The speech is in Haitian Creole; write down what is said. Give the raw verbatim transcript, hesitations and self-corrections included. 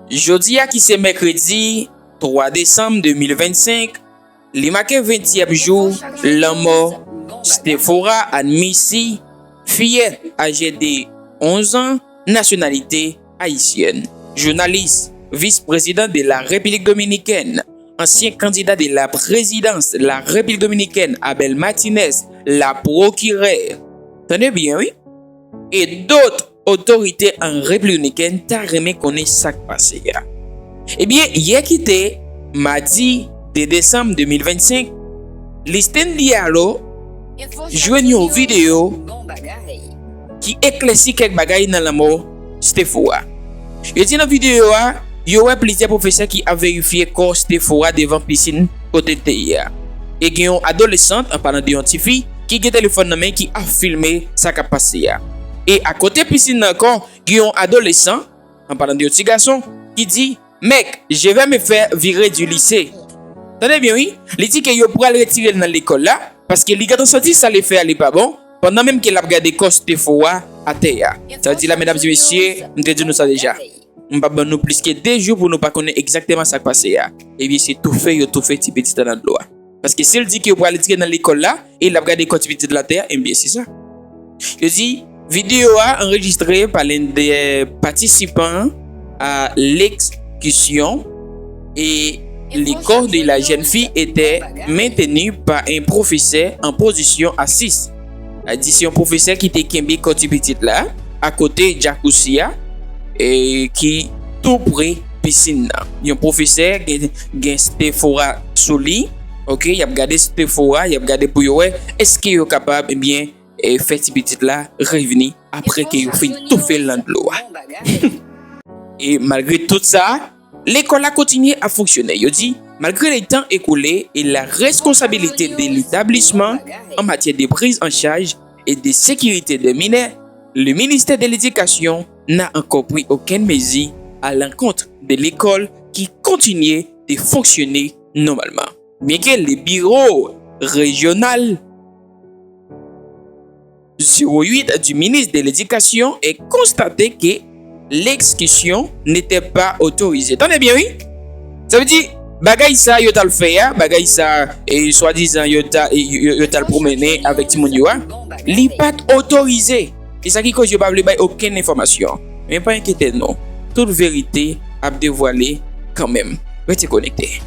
Jodi a ki se mèkredi twa desanm de mil vennsenk, li make ventyèm jou lanmò Stephora Anne Missy, fiyèt aje de onz an, nasyonalite ayisyèn. Jounalis, vis prezidan de la Repiblik Dominikèn, ansyen kandida de la prezidans la Repiblik Dominikèn, Abel Martinez, la prokirè. Tande byen, wi. E dòt otorite an Repiblik Dominikèn ta renmen konnen sa k pase a. Ebyen, yè ki te madi de desanm de mil vennsenk, Listen Diallo jwenn yon videyo ki eklèsi kèk bagay nan lanmò Stephora. Yo di nan videyo a, yo wè plizyè pwofesè ki ap verifye kò Stephora devan pisin kote l te ye a. E gen yon adolesant, an palan de yon tifi, ki gen telefòn nan men ki ap filme sa k ap pase a. E akote pisin nan ankò, gen yon adolesan, an palan de yon ti gason, ki di, Mèk, je vais me faire virer du lycée. Tande byen, wi. Li di ke yo pral retire l nan lekòl la, paske li gentan santi sa l fè a li pa bon, pandan menm ke l ap gade kò Stephora atè a. Sa vle di la, medam e mesye, m te di nou sa deja. M p ap ban nou plis ke de jou pou nou pa konnen egzakteman sa k pase a. Ebyen, se toufe yo toufe ti pitit la nan dlo a. Paske si l di ke yo pral retire l nan lekòl la, e l ap gade kò ti pitit la atè a, ebyen, se sa. Yo di, vidéo a enregistré par l'un des participants à l'exécution et le corps de la jeune fille était maintenu par un professeur en position assise. Sa di se yon pwofesè ki te kenbe kò ti pitit la akote jacuzzi a, e ki tou pre pisin nan. Yon pwofesè gen, gen Stephora sou li, ok, y ap gade Stephora, y ap gade pou yo wè èske yo kapab, ebyen, e fè ti pitit la revini apre ke yo fin toufe l nan dlo a. E malgre tout sa, lekòl la kontinye ap fonksyone. Yo di, malgre le tan ekoule e la responsabilité de l'établissement en matière de prise en charge et de sécurité des mineurs, le ministère de l'Éducation n'a encore pris aucune mesure à l'encontre de l'école qui continue de fonctionner normalement. Byenke le bureau régional zéro huit du ministre de l'Éducation ait constaté que l'exécution n'était pas autorisée. Tande byen, wi. Sa vle di, bagay sa yo t al fè a, bagay sa, e, swadizan yo t al, yo, yo t al pwomennen avèk timoun yo a, li pa t otorize. E sa ki koz yo pa vle bay okenn enfòmasyon. Men pa enkyete nou, tout verite ap devwale kanmenm. Rete konekte.